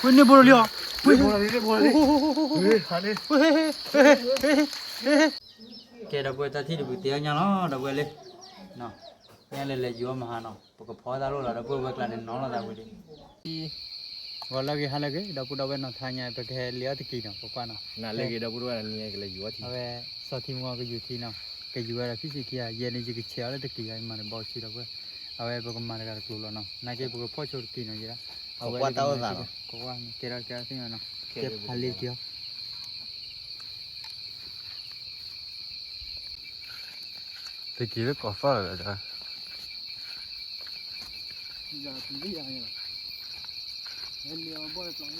န့ၢ်ဘိလီၤလံအီၤ, ဝ့ၢ်, ဝ့ၢ်, ကဲ ဒီပုၢ်ဝဲၢ် တၢ်ထံၣ်တပူၤတ့အီၣ်ညါလီၤ ဒီပုၢ်ဝဲၢ်လံ, ညါလဲၤလဲၤယူၤအီၣ်မဟါနီၤ ပကဖီတၢ်လိၣ်လီၤ ဒီပုၢ်ဝဲၢ်ကျါန့ၣ် နီၤလီၤသးဝံၤလံ ဂီၤလၢဂ့ၤ ဟါလၢဂ့ၤ ဒီပုၢ်ဒီဝဲၢ်နီၤ ထါညါ ပကလဲၤအီၣ်တက့ၤနီၤ ပကွၢ်နီၤ နၤလၢဂ့ၤ ဒီပုၢ်ဒီဝဲၢ် နံၤကလဲၤယူၤအီၣ်ထံ အဝဲ စီၤထံမူကယူၤထံနီၤ ကယူၤဝဲဒီး ခံဆံခံဂၤ ယဲန့ၣ် ယကဆဲးအီၤလၢတက့ၤဂၤ ယမၤတဘီဆံဒီပုၢ်ဝဲၢ် အဝဲပကမၤတဂၤတကျိၤလီၤနီၤ နာ်က့ပကဖီၣ်ဆိတက့ၤနီၤ ယဲဒၣ် အဝဲ ကကွၢ်တၢ်အိၣ်သးလီၤ ကကွၢ် ကဲထီၣ်ကဲထီၣ်သ့ၣ်ညါနီၤ ကဲဖးလ့က့ၤအီၤ တက့ၤလၢကီၤသီၣ်လၢၤဒီး ကီၤသီၣ်တဘ့ၣ် လံ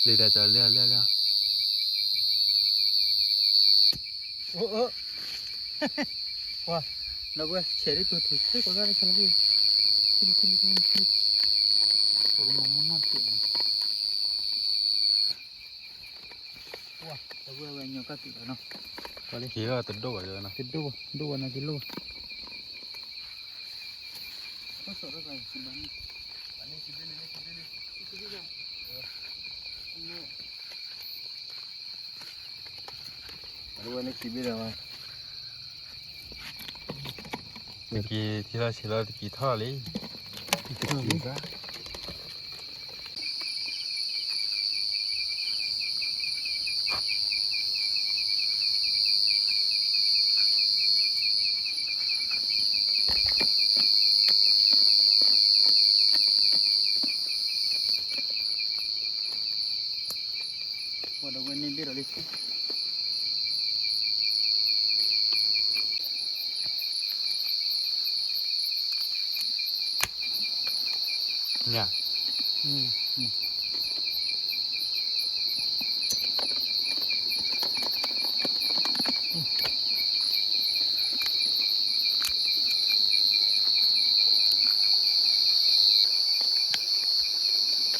တၢ်ကၠီၤလၢလၢလၢ အိၣ်အိၣ် ပှၤ ဒီပုၢ်ဝဲၢ် ဆဲးဒ်တိၤထူၣ် ဆဲးကိးဂၤလၢဆဲးလီၤ ထံၣ်လံ ထံၣ်လံ ထံၣ်လံ ပကမၤမူနီၢ်တက့ၢ်နီၤ ပှၤ ဒီပုၢ်ဝဲၢ် ဝဲညီကၢ်တုၤလီၤနီၤ က့ၤလီၤတဒိၣ်ဘၣ်နီၤ တဒိၣ်ဘၣ် ဒိၣ်ဘၣ်နီၤ က့ၤလိၣ်ဘၣ် အဝဲန့ၣ်ခံဘ့ၣ်ဒီးဝဲ တက့ၤထံလီၤဆံးလီၤ တက့ၤထီၣ်လံ ပှၤဒီပုၢ်ဝဲၢ်န့ၣ်ဘ့ၣ်ဒီးလံ ညၣ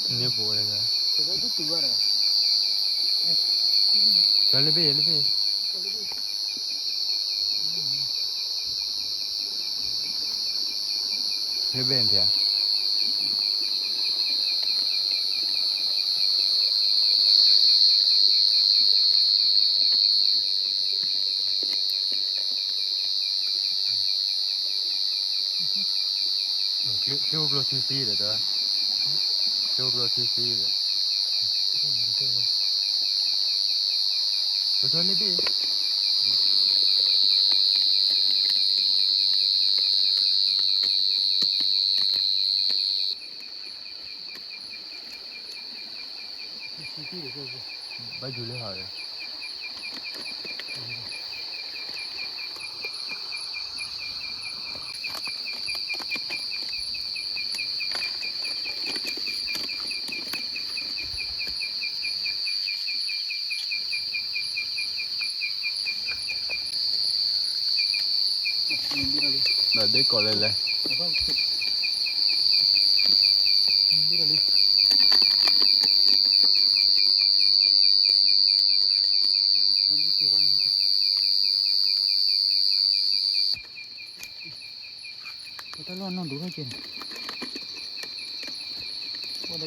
် န့ၣ်ပဝဲဒၣ် ကလၢဘ့ၣ် လၢဘ့ၣ် လၢဘ့ၣ် ကျိကျိထူသံဒီး, ကျိကျိထူသံဒီး, ပထီၣ်လၢဘ့ၣ် ဘၣ်ယူၤလၢဟီဒီး ဒီးဒ့ကိးလဲၤလဲၤ ပတၢ်လီၢ်န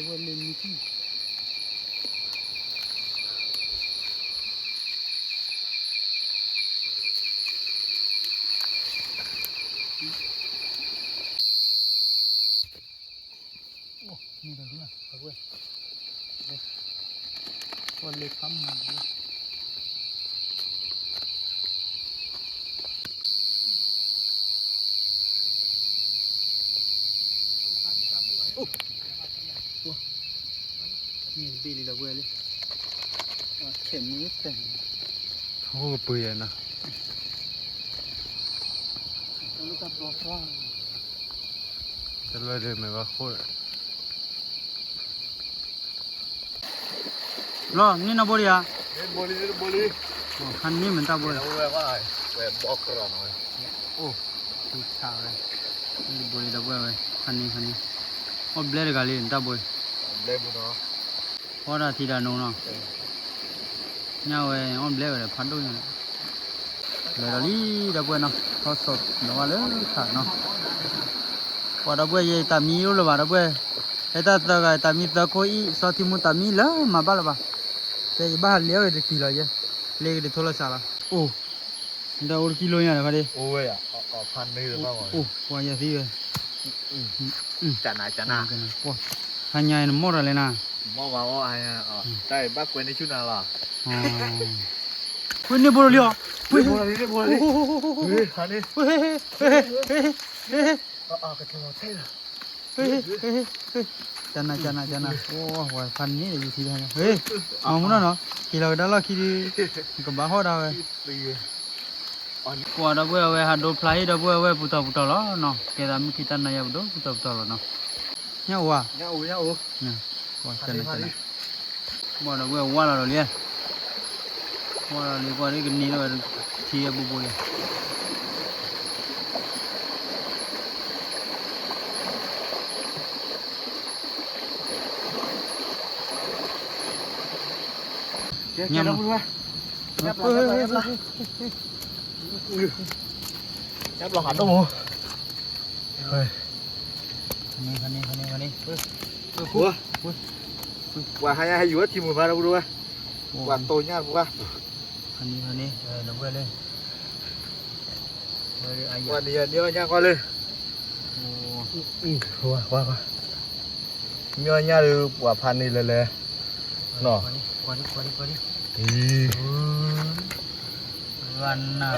ီၢ်ဒိၣ်ထီၣ်ကဲန့ၣ်, ပှၤဒီပုၢ်ဝဲၢ်လၢမံထံၣ် မ့ၢ်တဘ့ၣ်လံဒီပုၢ်ဝဲၢ်လံ, ခဲမုၢ်တၢ်, ထီၣ်ကပၢၤယၤနီၤ, တၢ်လီၢ်ဒ်မ့ၢ်ဘၣ်ဃိၣ်ဒီး လီၤ န့ၢ်နီၢ်ဘိလံဧါ, ခါန့ၢ်မတၢ်ဘိလံ, အိၣ် ထူဆါဝဲ ဘိလံဒီပုၢ်ဝဲၢ် ဖးန့ၢ်ဖးန့ၢ်, အီၣ်ဘျဲတဂၤလံ တၢ်ဘိ, ဖီဒၣ်ထံဒၣ်နိနီၤ, ညၣ်ဝဲအီၣ်ဘျဲဝဲဒီးဖးဒိၣ်ညါ, လဲၤဒီးလံဒီပုၢ်ဝဲၢ်နီၤ, ထီၣ်စီၤဒီးဝဲလၢခးနီၤ, ပှၤဒီပုၢ်ဝဲၢ်ယဲတၢ်မံအိၣ်လၢၤဘၣ်ဒီပုၢ်ဝဲၢ်, ဟဲတၢ်သၢဂၤတၢ်မံသၢခိၣ်အံၤ စီၤထံမူတၢ်မံလၢမၤဘၣ်လၢၤဘၣ်, ကဲယဘၣ်ဟးလဲၤအီၣ်တကံၤလီၤယဲ, လဲၤကတထိလီၤစးလီၤ, အိၣ် ဒီးအိၣ်တကံလိညါဒီးဖါဒ့, ပှၤယၤသံဝဲ, ဟါညါနမီၢ်တၢ်လဲၣ်နၤ, တၢ်ဘၣ်ကွဲးန့ၢ်ဆူၣ်နၤလီၤ, ဝ့ၢ်န့ၢ်ဘိလီၤလံအီၤ, ဝ့ၢ်, ဝ့ၢ်, ကနၤကနၤကနၤ, ပှၤဖးန့ၢ်ဒီးယူၤထံ, မၤမူနီၤနီၤ, က့ၤလီၤကဒါလီၢ်ခံဒီး, ကဘၣ်ဟီၣ်ဒၣ်ဝဲ ကွၢ်ဒီပုၢ်ဝဲၢ်ဟးဒိဖျါဟံၣ်ဒီပုၢ်ဝဲၢ်ပူၤတီၤပူၤတီၤလီၤနီၤ, ကဲသးမုၢ်ခံတၢ်နါယါပဒိၣ်ပူၤတီၤပူၤတီၤလီၤနီၤ, ညၣ်အိၣ်ဧါ, ကွၢ်ဒီပုၢ်ဝဲၢ်ဝါလီၤဒီးလံ, ဝါလီၤလံကွၢ်ဒ်ကန့ၢ်လၢဝဲထံအဘိဘိလံ ညၣ်ဘျီဟးဒိၣ်မး, ပှၤဟါညါဟဲယူၤဝဲထံမုာ်မးဒီပုၢ်ဝဲၢ်, ပှၤတိၢ်ညၣ်တပှၢ်, ဖးန့ၢ်ဖးန့ၢ်, ပှၤန့ၣ်ယၤန့ၢ်အီၣ်ညၣ်ကွၢ်လၢ မ့ၢ်အီၣ်ညၣ်ဒီး ပှၤဖးန့ၢ်လဲၤလဲၤ, နီၤ, အံၤ, ဂၤနၤ,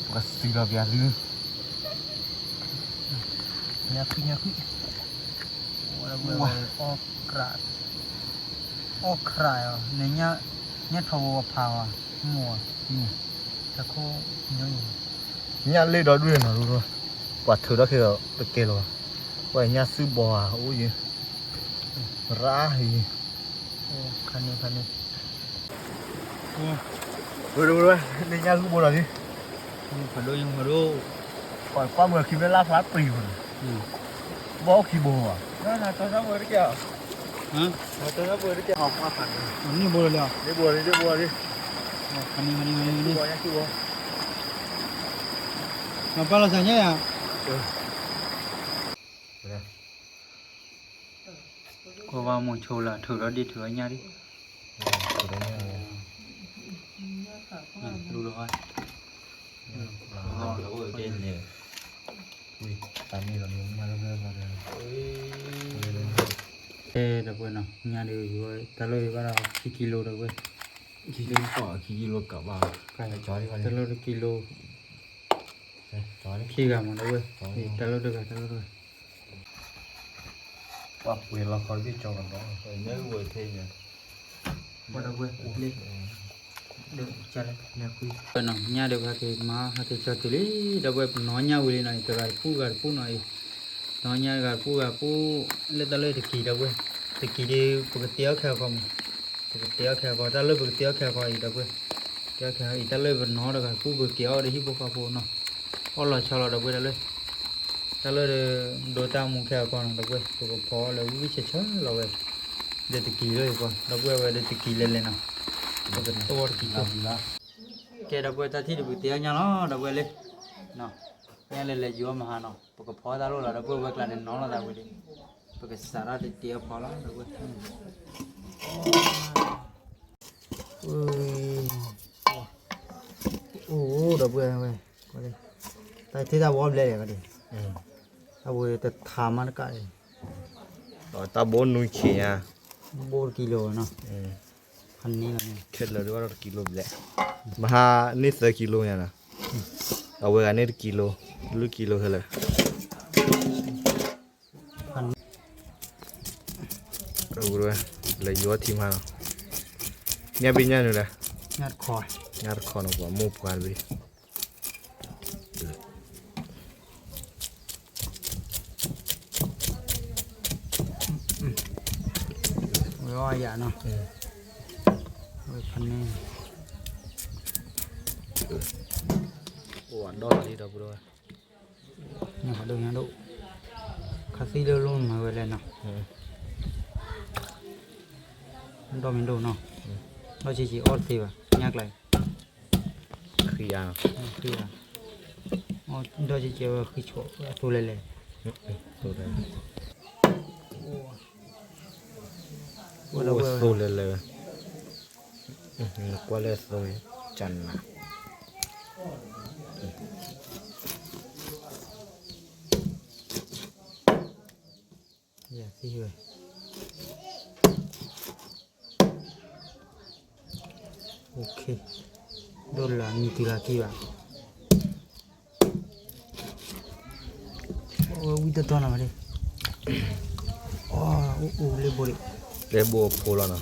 ပကစံးလီၤပျးသု, ညၣ်ခွံ, ညၣ်ခွံ, အီၣ်ကြး, အီၣ်ကြး, နညၣ်ထီၣ်ဝဲပှၤဖးဝဲ, မိၢ်, တၢ်ခိၣ်, ညၣ်လ့ၣ်ဒီဒူၣ်နီၤ, ပှၤထုးထီၣ်ခဲအံၤတကဲလၢၤဘၣ်, ပှၤညၣ်သုဘီဧါ အိၣ်ယဲ, ရၣ်, ဖးန့ၢ်ဖးန့ၢ်, နညၣ်ဂုၢ်ဘိဒီးလံ, ဖးဒိၣ်ညါဖးဒိၣ်, ကွၢ်မုာ်ခံဖဲလၢဖျါပျံၤဘၣ်န့ၣ်, ဘီအိၣ်ခံဘိဘၣ်, န့ၢ်ဘိလီၤလံ, န့ၢ်ဘိလီၤလံ, ဖးန့ၢ်ဖးန့ၢ်ဖးန့ၢ်, မၤပာ်လီၤသးညါယၤ, ကွၢ်ဘၣ်မိၤဆိလၢ ထုးထီၣ်ဒ့ၣ်ထုးထီၣ်ညၣ်ဒံး, လူလီၤ, တၢ်မ့ၢ်လီၤ, ဒီပုၢ်ဝဲၢ်နီၤ, ညၣ်ဒုးယဝဲ တၢ်လၢယဘၣ်ဒီး ခံကံလိဒီပုၢ်ဝဲၢ်, ခံကံလိကဘၣ်, တၢ်လၢတကံလိ, ခံဂၤမးဒီပုၢ်ဝဲၢ်, တၢ်လၢတဂၤ တၢ်လၢတဂၤ ပှၤပှဲၤလီၤခီတဘ့ၣ်ကၠီကဒီး, ညၣ်ဒုးပှဲၤထဲညါ, ပှၤဒီပုၢ်ဝဲၢ်, ညၣ်ဒုးပဟဲက့ၤမၤဟဲက့ၤကၠီတုၤလံ, ဒီပုၢ်ဝဲၢ် ပနီၣ်ညၣ်ဝံၤလံနီၤအံၤ တဂၤတပူၣ်ဂၤတပူၣ်နီၤအံၤ, နီၣ်ညၣ်ဂၤတပူၣ်ဂၤတပူၣ်, လၢတၢ်လၢတကံၤဒီပုၢ်ဝဲၢ်, တကံၤဒီး ပကတဲအီၣ်ခဲအကီမး, ပကတဲအီၣ်ခဲအကီ တၢ်လၢပကတဲအီၣ်ခဲအကီအံၤဒီပုၢ်ဝဲၢ်, တဲအီၣ်ခဲအံၤ တၢ်လၢပနီၣ်တဂၤတပူၣ် ပကက့ၤအီၣ်ဒီးဟံၣ်ဖိဃီဖိနီၤ, အီၣ်လီၤဆီလီၤဒီပုၢ်ဝဲၢ် တၢ်လၢ တၢ်လၢဒိးတၢ်မူခဲအကီနီၤ ဒီပုၢ်ဝဲၢ် ပကဖီလၢဝံၣ်ဆၢဆၢလီၤဝဲ, ဒီးတကံၤလၢယပှၤ ဒီပုၢ်ဝဲၢ်ဝဲဒီးတကံၤလဲၤလဲၤနီၤ, ပကတိၢ်တကံၤတိၢ်, ကဲဒီပုၢ်ဝဲၢ် တၢ်ထံၣ်တပူၤတဲအီၣ်ညၣ်လီၤ ဒီပုၢ်ဝဲၢ်လံ, ညၣ်လဲၤလဲၤယိၤမဟါနီၤ ပကဖီတၢ်လိၣ်လီၤ ဒီပုၢ်ဝဲၢ် ကျါန့ၣ်နီၤလီၤသးဝံၤဒီး ပကစးထီၣ်တတဲအီၣ်ဖီလီၤ ဒီပုၢ်ဝဲၢ် အိၣ် ဒီပုၢ်ဝဲၢ်, တၢ်ထံၣ်တၢ်ဘိအီၣ်ဘျဲၣ်ဒံး, တၢ်ဘိတထါမးတကးအံၤ, တၢ်ဘိနွံဆံးညါ, ဘိတကံလိနီၤ, ဖးန့ၢ်လီၤန့ၣ်, ခဲလၢာ်ဒ်ဘၣ်ဒီးတကံလိဘျဲၣ်, မဟါန့ၢ်သၢကံလိညါနီၤ, အဝဲဂၤန့ၢ်တကံလိ, လွံၢ်ကံလိခဲလၢာ် ဖးန့ၢ် လဲၤယိၤထံမးနီၤ, ညၣ်ဘ့ၣ်ညၣ်နုၤလဲၣ်, ညၣ်တခီ, ညၣ်တခီနီၤ ပှၤမိၢ်ပှၤတဘ့ၣ်, ဝဲအီၣ်ယၤနီၤ, ဝဲဖးန့ၢ်, အိၣ်ဒီးလီၤလံဒီပုၢ်ဝဲၢ်, ညၣ်ဖးဒိၣ်ညၣ်ဒိၣ်, ခါသံလၢလိၣ်မၤဝဲလဲၣ်နီၤ, ဒီမ့ၢ်ဒိၣ်နီၤ, ဒီးဆံးဆံးအီၣ်တသ့ဘၣ် ညၣ်ကျါ, ဃံဧါ, ဃံဧါ, ဒီးဆံးဆံးဝဲဃံဆိးအသိလဲၣ်လဲၣ်, အိၣ်သိလဲၣ်လဲၣ်, ကွၢ်လၢသိ, ကနၤ ယသံဝဲ, ဒိၣ်လၢနံၤတုၤလၢကံဘၣ်, ဝံတတီၤနီၤမး, အိၣ်အိၣ်လၢဘိဒံး, လၢဘိဖိလီၤနီၤ.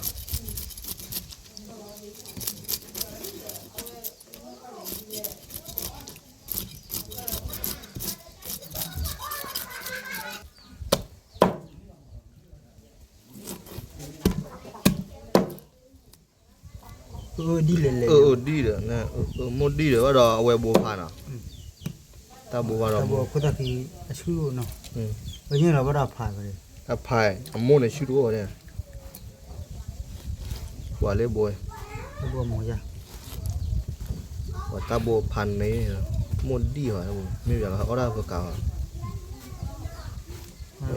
ဒ်လဲၣ်လဲၣ်, ဒ်ဒီး, မိၢ်ဒ်ဒီးဘၣ်ဒီးအဝဲဘိဖးနီၤ, တၢ်ဘိဖးဒီးမိၢ်, အဆူၣ်နီၤ, ပညိၣ်လီၤဘၣ်ဒီးအဖး, အဖး, အမိၢ်န့ၣ်ဆူၣ်တအိၣ်ဝဲ, ပှၤလၢဘိ, ပှၤတၢ်ဘိဖးန့ၣ်, မိၢ်ဒ်ဟီ, မ့ၢ်အီၣ်ဒၣ်ဖိကးဘၣ်,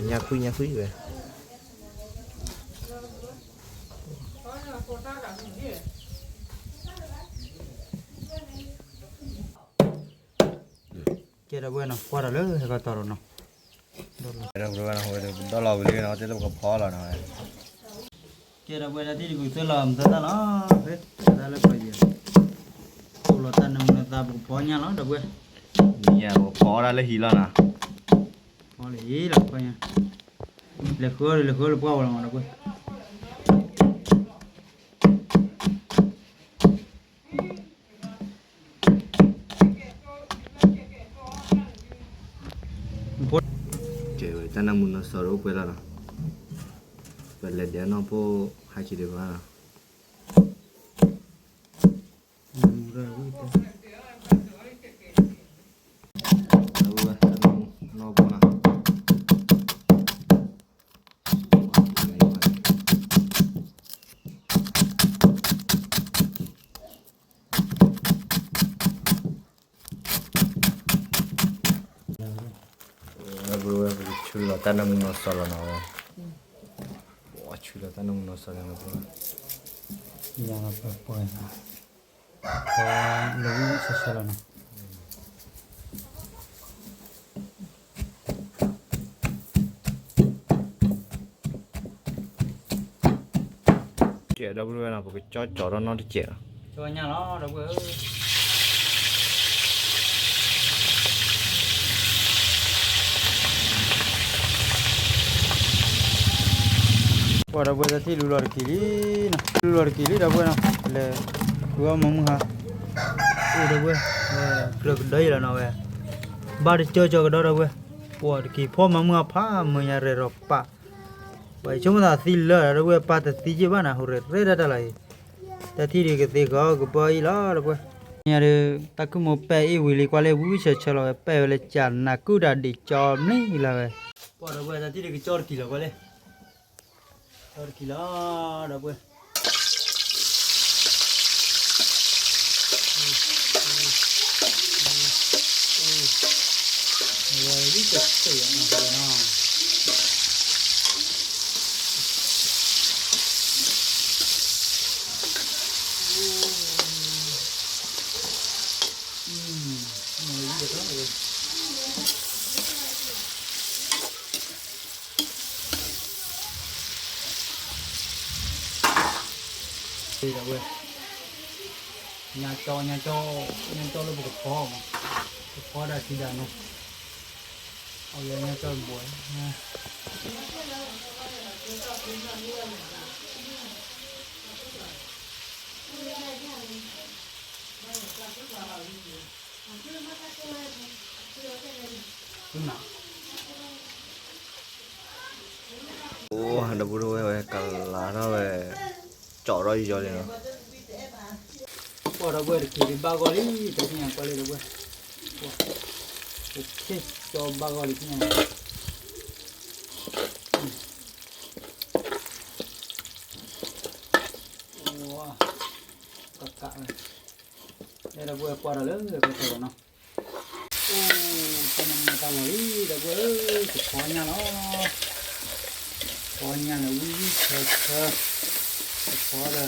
ညၣ်ခွံညၣ်ခွံဝဲ ကဲဒီပုၢ်ဝဲၢ်နီၤ ကွၢ်ဒီးလၢဟဲကီၢ်တီၤဒီးနီၤ, ဒီးလီၤဝံၤလံနီၤ တဲလၢပကဖီလီၤနီၤ, ကဲဒီပုၢ်ဝဲၢ် တၢ်ထံၣ်တကူၣ်သ့လီၤ မသၢတၢ်လီၤ, ဖဲတၢ်လၢပှဲၤယံၤ, အိၣ်လီၤတၢ်နၢမူနသါ ပကဖီညၣ်လီၤ ဒီပုၢ်ဝဲၢ်, ပကဖီဒၣ်လၢဟံၣ်လီၤနီၤ, ဖီလၢဟံၣ်လီၤ ဖီညါ, လဲၤဃုအီၣ်ဒီး လဲၤဃုအီၣ်လၢပှၢ်ဝဲလီၤမး ဒီပုၢ်ဝဲၢ် ကဲဝဲ တၢ်နၢမူနီၢ်စီၤဒီးအိၣ်ပှဲၤလီၤနီၤ, ပလဲၤဒဲးနီၢ်ဖိဟဲက့ၤဒံးဘၣ်နီၤ, နီၢ်ဖိနီၤ ဝဲ ပကဆူလီၤတၢ်နၢမူနီၢ်စီၤလီၤနီၤဝဲ, ပှၤဆူလီၤတၢ်နၢမူနီၢ်စီၤလီၤနီၤ, ယၤလီၤပှဲၤပှဲၤနီၤ, ပှၤလၢဝံၣ်ဆၢဆၢလီၤနီၤ. ကဲ ဒီပုၢ်ဝဲၢ်နီၤ ပကကၠီၣ်ကၠီၣ်ထီၣ်နီၢ်တစဲးလီၤ, ကၠီၣ်ညၣ်လီၤ ဒီပုၢ်ဝဲၢ်ဧၢ. ပှၤဒီပုၢ်ဝဲၢ် တၢ်ထံၣ်လူလီၤတက့ၤလံနီၤ, လူလီၤတက့ၤလံ ဒီပုၢ်ဝဲၢ်နီၤ, လဲၤဃုအီၣ်မၤမုၢ်ဟါ, အိၣ်ဒီပုၢ်ဝဲၢ်, ကြၢးကဒီးယံၤလီၤနီၤဝဲ, ဘၣ်တကၠီကၠီကဒီး ဒီပုၢ်ဝဲၢ်, ပှၤတက့ၤဖီမၤမုၢ်ဟါဖးမုၢ်ညါရဲၣ်ရီၤပာ်, ပှၤဆိကမိၣ်သးသံလၢာ် ဒီပုၢ်ဝဲၢ် ပာ်တသံက့ဘၣ်နၤ ဟူးရဲၣ်ရဲၣ်တၢ်တၢ်လီၤအံၤ, တၢ်ထံၣ်ဒုးကသ့ဃီကပၢအံၤလီၤ ဒီပုၢ်ဝဲၢ်, ညါဒုး တၢ်ကုၢ်မိၢ်ပဲာ်အ့ၣ်ဝံၤလံ ကွၢ်လၢဝံဆၢဆၢလီၤဝဲ ပဲာ်ဝဲလၢကနၤကုၢ်တၢ်ဒံးကၠီမနုၤလၢ်ဝဲ, ပှၤဒီပုၢ်ဝဲၢ် တၢ်ထံၣ်ဒုးကကၠီတက့ၤလီၤ ကွၢ်လၢ ကၠီတက့ၤလီၤ ဒီပုၢ်ဝဲၢ်, ဝဲဝံတဆၢၣ်နီၤ ဒီပုၢ်ဝဲၢ်, ညါကၠီ ညါကၠီ ညါကၠီလၢပကဖီမး, ကဖီဒၣ်ထံဒၣ်နိ, အဝဲညါကၠီဘှီး အိၣ် ဒီပုၢ်ဝဲၢ် ဝဲကလၤထီၣ်ဝဲ, ကၠီထီၣ်ယီၤလံနီၤ, ပှၤဒီပုၢ်ဝဲၢ် တက့ၤဒံးဘၣ်ဂီၢ်လံ တသ့ၣ်ညါကွၢ်လၢ ဒီပုၢ်ဝဲၢ်, ကဆ့ၣ်ကၠီဘၣ်ဂီၢ်လံ သ့ၣ်ညါန့ၣ်, ဝါ, ကကးဝဲ, အဲ ဒီပုၢ်ဝဲၢ် ကွၢ်ဒီးလၢကတီၢ်လီၤနီၤ, အိၣ်, တၢ်နမၤတၢ်လီၤလံ ဒီပုၢ်ဝဲၢ်ဧၢ, တခီညၣ်လီၤ, တခီညၣ်လၢဝံၣ်ဝံၣ်ဆၢဆၢ, တခီဒီး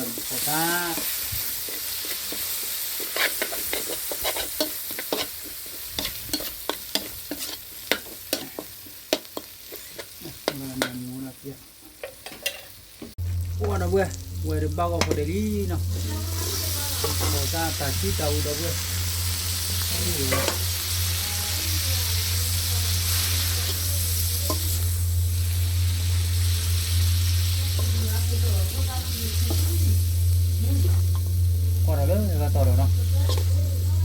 ဖိသၣ် အိၣ်ဒီပုၢ်ဝဲၢ်, ဝဲဒၣ်ဘၣ်ဂီၢ်ဖိတ့ၢ်လံနီၤ, ဖိသၣ်တၢ်ထံၣ်တၢ်အူ ဒီပုၢ်ဝဲၢ်, ကွၢ်ဒီးလၢကတီၢ်လီၤနီၤ,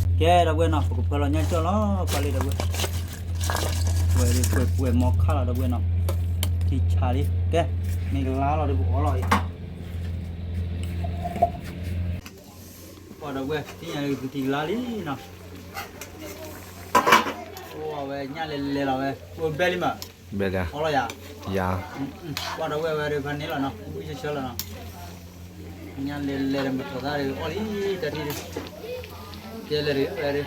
ကဲ ဒီပုၢ်ဝဲၢ်နီၤ ပကဖၢလီၤညၣ်ကၠီၣ်လီၤ ကွၢ်လံ ဒီပုၢ်ဝဲၢ်, ဝဲဒၣ်ပှဲၤပှဲၤမီခါလီၤ ဒီပုၢ်ဝဲၢ်နီၤ, ထံဆးလံ ကဲ, မ့ၢ်ကလါလီၤဒီးပအီၣ်လီၤအံၤ ပှၤဒီပုၢ်ဝဲၢ် သ့ၣ်ညါလၢကသူထံကလါလံနီၤ, အိၣ်ဝဲညၣ်လဲၤလဲၤလီၤဝဲ အိၣ်ဘဲလံမး, ဘဲလံ, အီၣ်လီၤယၤ, ယၤ, ပှၤဒီပုၢ်ဝဲၢ် ဝဲဒၣ်ဖးန့ၣ်လီၤနီၤ ဝံၣ်ဆၢဆၢလီၤနီၤ, ညၣ်လဲၤလဲၤဒီးမုၢ်ထီၣ်သၣ်ဒီးအီၣ်လံ တၢ်ထံၣ်ဒီး, ကဲလဲၤဒီးဝဲဒီး,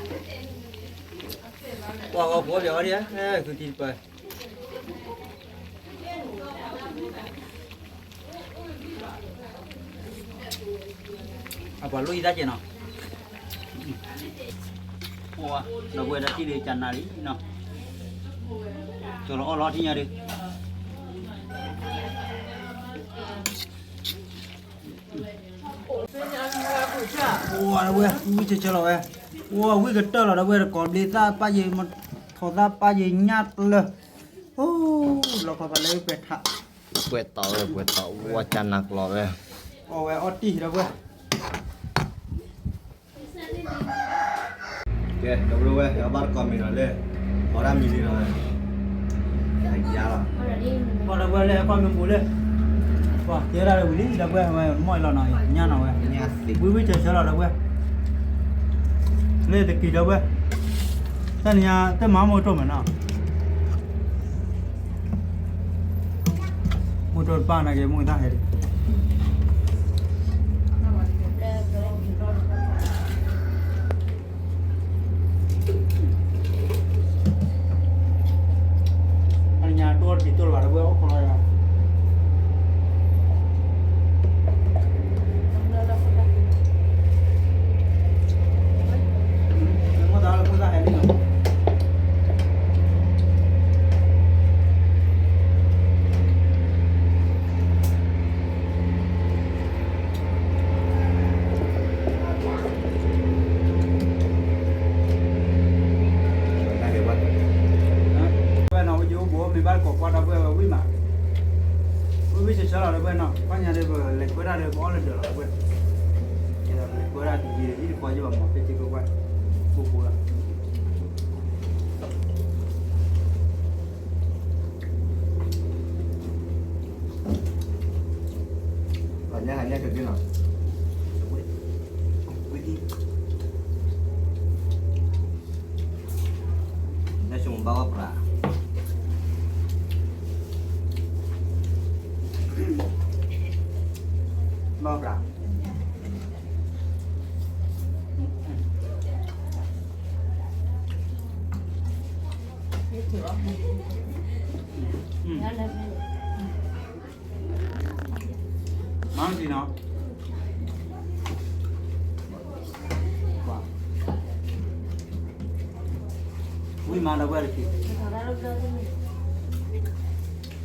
ပှၤဂီၤဖိပျဲၢ်ဝဲဒၣ် သူထံတပၤ အပှၤလိၣ်ယသးကဲနီၤ, အိၣ်ဝဲ, ဒီပုၢ်ဝဲၢ် တၢ်ထံၣ်ဒီးကနၤလံနီၤ, ကၠီလီၤအီၣ်လီၤထံၣ်ညါဒီး, အိၣ်ဝဲ ဝံၣ်ဆၢဆၢလီၤဝဲ, အိၣ်ဝံၣ်ကတၢၢ်လီၤ ဒီပုၢ်ဝဲၢ် တကိးဘျ့သၣ်ပၢ်ယဲ ထီၣ်သၣ်ပၢ်ယဲ ညၣ်တလၢ, အိၣ်, လီၤခီဖးလၢပှဲၤထး, ပှဲၤတီၤဝဲ ပှဲၤတီၤ ဝဲကနၤကျီၤဝဲ, အီၣ်ဝဲအီၣ်တံၢ် ဒီပုၢ်ဝဲၢ် ကဲ ဒီပုၢ်ဝဲၢ် ဟဲဘၣ်တကိးမံၤလီၤလၢ, အီၣ်တၢ်မံၤလံလီၤ, ယၤလီၤ, ပှၤဒီပုၢ်ဝဲၢ်လၢဟဲကွၢ်မ့ၢ်ပူၤလၢ, ပှၤကဲဒၣ်လၢဝံၤလံ ဒီပုၢ်ဝဲၢ် ဝဲမီၢ်အံၤလီၤနီၤ ညၣ်နီၤဝဲ, ဝံၣ်ဝံၣ်ဆၢဆၢလီၤ ဒီပုၢ်ဝဲၢ်, လၢတကံၤ ဒီပုၢ်ဝဲၢ်, တၢ်နံၤညါ တမၤမိၢ်တိၢ်မးနီၤ မိၢ်တိၢ်တပၣ်နာ်က့ မိၢ်တၢ်ဟဲလံ, အညါတိၢ်တပံၤတိၢ်လၢၤဘၣ် ဒီပုၢ်ဝဲၢ် အိၣ်ခိးလီၤယၤ, မိၢ်တၢ်လၢမိၢ်တၢ်ဟဲလံနီၤ ဝဲနီၤ ဝဲယိၤဘိ မ့ၢ်ဘၣ်ကိးကွၢ်ဒီပုၢ်ဝဲၢ်ဝံၤမး, ဝံၣ်ဝံၣ်ဆၢဆၢလီၤ ဒီပုၢ်ဝဲၢ်နီၤ, ခီညါဒီး ပလဲၤကွဲဒၣ်ဒီး ပအီၣ်လၢဒၢးလီၤ ဒီပုၢ်ဝဲၢ်, ကဲဒီးပလဲၤကွဲဒၣ်တယံၤဒီး ဟံၣ်တကွၢ်ယဘၣ်မၤ ဖဲက့ၤကွၢ်ကွၢ်, ပူပူလီၤ ပှၤညါဟးညါက့ၤနီၤ, ဝံၤဒံး, ညါဆိဘၣ်ဝဲပြး, ဘၣ်ဝဲပြး မၤမတံနီ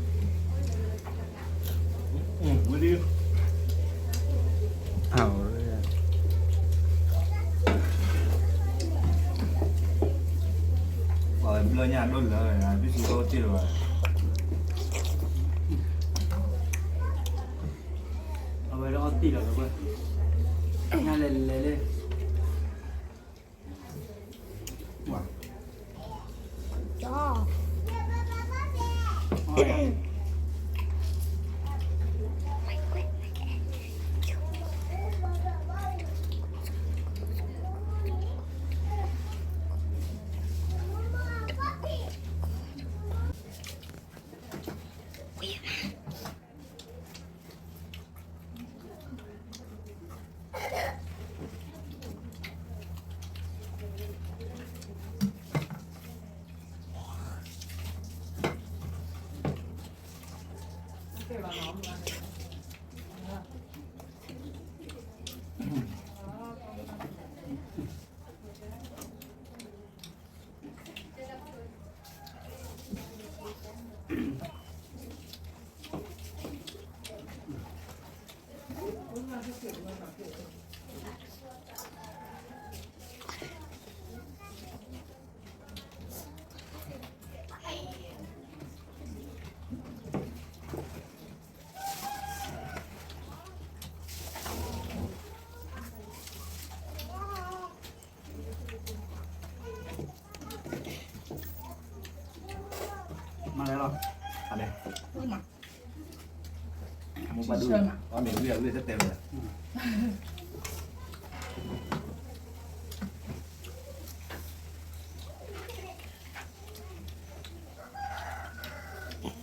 ၤ, ဝံၣ်မၤဒီပုၢ်ဝဲၢ်တက့ၢ်, ဝံၤဒံး, ပှၤဝဲဘျီညါဒိၣ်လၢာ် ပစံးဘၣ်အိၣ်တ့ၢ်လၢၤဘၣ်, အဝဲဒၣ်အီၣ်တံၢ်လီၤ ဒီပုၢ်ဝဲၢ်, ညါလဲၤလဲၤလဲၤ, ဝါ, ကၠီ မၤလဲၣ်လီၤ, အလဲၣ်, မ့ၢ်ဘၣ်ဒုး, အီၣ်မ့ၢ်ဝံၣ်အဝံၣ်တတဲဝဲ,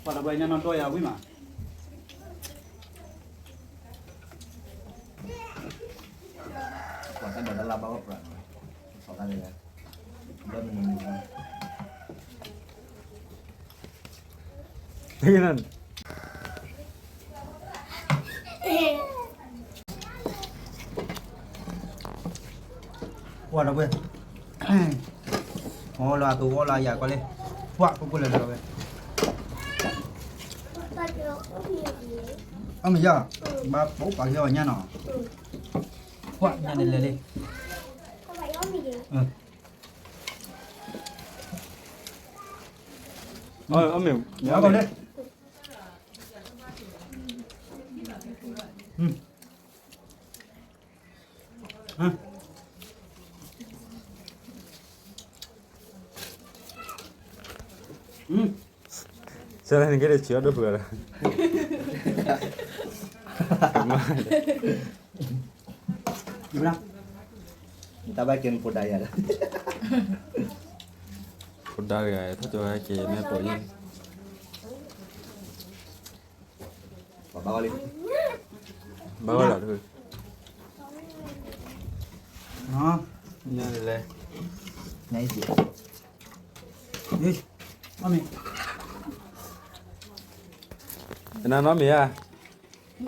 ပှၤတဘျီညါနီၢ်ဒိၣ်ယၤဝံၣ်မး, ပှၤတၢ်ဒိးတၢ်လၢ်ဘၣ်ဝဲပြး, စီၤတၢ်လဲၣ်, ဘၣ်မနုၤမနုၤ, ကွၢ်ဒီးဝဲ, အီလီၤအသဝီလီၤအယၤကီလံ, ပှၤကိးကိးလၢလၢဝဲ, အီၣ်မ့ၢ်ယၤ, ဘၣ်ပိာ်ပာ်က့ၤအီၣ်ညါနီၤ, ပှၤညါန့ၣ်လဲၤလံ, အီၣ်မ့ၢ်, အီၣ်လံ. ဆၢလၢနကဲဒၣ်ဆံးအီၣ်ဒိၣ်ဖုးလီၤ, တၢ်ဘၣ်ကဲနဖိဒါယၤလီၤ, ဖိဒါတဂၤ ထီၣ်ကၠီဟဲက့ၤမ့ၢ်ပိာ်ယံၤ ဘၣ်ဝဲလီၤ, ညါလဲၣ်, ညါအံၤ, အီၣ်မ့ၢ်, နနီၢ်မ့ၢ်ဧါ, မ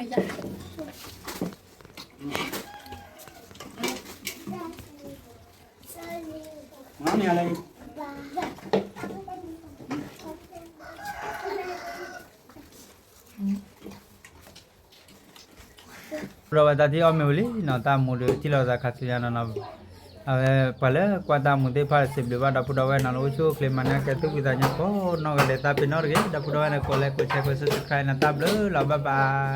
့ၢ်ဧါ, ဒီးဝဲတၢ်ထံၣ်အီၣ်မ့ၢ်ဝံၤလံနီၤ, တၢ်မူဒီးထံၣ်လိာ်သးခါဆူညါနီၤနီၤ, အဝဲပှၤလၢကွၢ်တၢ်မူသ့ၣ်တဖၣ်စံးဘျုးဘၣ်ဒီပုၢ်ဒီဝဲၢ်နီၤ, လၢအိၣ်ဆူၣ်အိၣ်ချ့မၤနၢၤကဲသုးကွံာ်သးညီကိးနီၢ်ဂၤဒဲး, သးပ့ၤနီၣ်တဂ့ၤ, ဒီပုၢ်ဒီဝဲၢ်န့ၣ် ကိးလဲကိးဆဲကိး subscribe နီၤ, တၢ်ဘျုးလီၤ, bye bye.